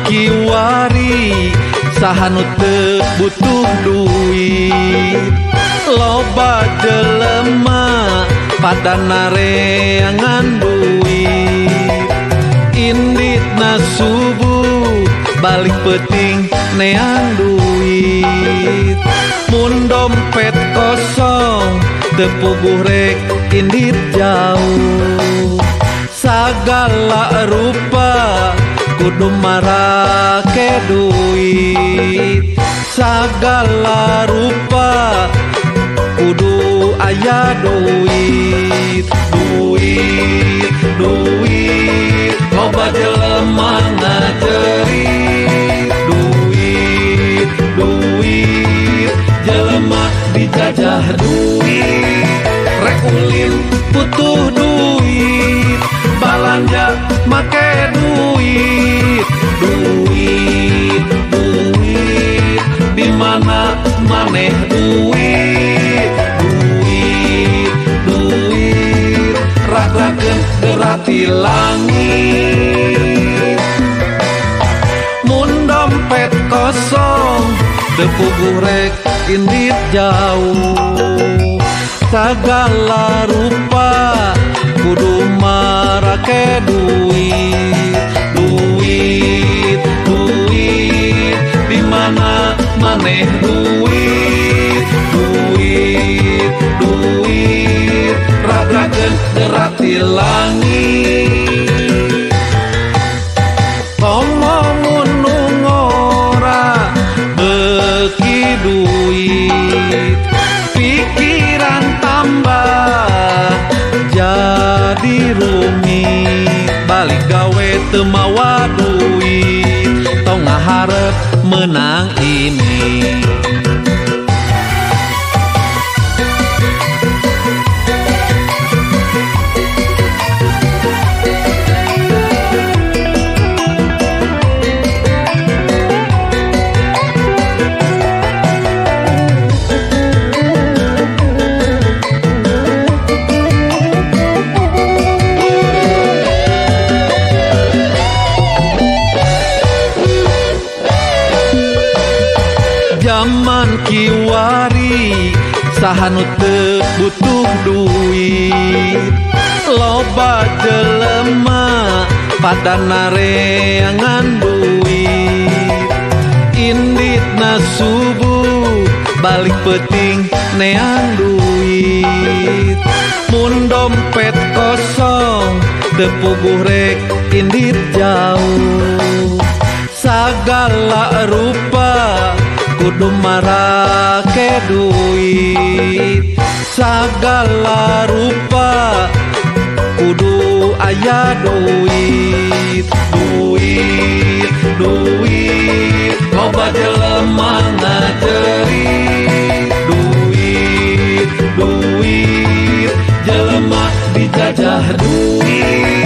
kiwari saha nu teu butuh duit. Loba jelema pada nareangan duit. Inditna subuh balik peuting neang duit. Mun dompet kosong teu puguh rek indit jauh. Sagala rupa kudu marake duit. Sagala rupa kudu aya duit. Duit, duit, loba jelema ngajerit. Duit, duit, jelema dijajah duit. Rek ulin butuh duit, balanja make duit. Duit, duit, di mana maneh duit. Duit, duit, ragrakeun derati langit. Mun dompet kosong teu puguh rek indit jauh. Sagala rupa kudu marake duit. Duit, duit, di mana maneh duit. Duit, duit, ragrakeun derati langit. Komo mun nu ngora beuki duit, pikiran tambah jadi rumit. Balik gawe teu mawa duit, tong ngaharep meunang ini. Zaman kiwari saha nu teu butuh duit. Loba jelema pada nareangan duit. Inditna subuh balik peuting neang duit. Mun dompet kosong teu puguh rek indit jauh. Sagala rupa kudu marake duit. Sagala rupa kudu aya duit. Duit, duit, loba jelema ngajerit. Duit, duit, jelema dijajah duit.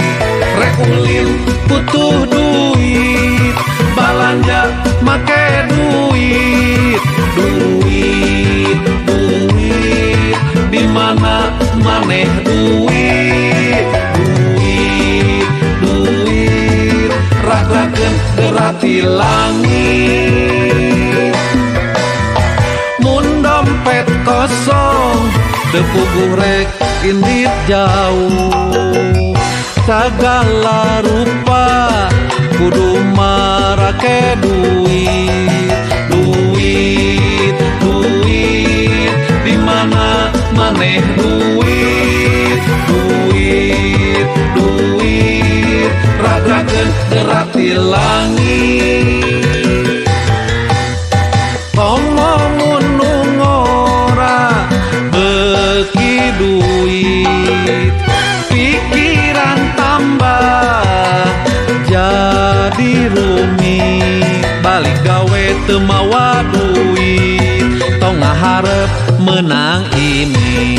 Rek ulin butuh duit, balanja make duit. Duit, duit, di mana maneh duit. Duit, duit, ragrakeun derati langit. Mun dompet kosong teu puguh rek indit jauh. Sagala rupa kudu marake duit. Duit, duit, di mana maneh duit. Duit, duit, ragrakeun derati langit. Komo mun nu ngora beuki duit, pikiran tambah jadi rumit. Balik gawe teu mawa duit, tong ngaharep meunang ini.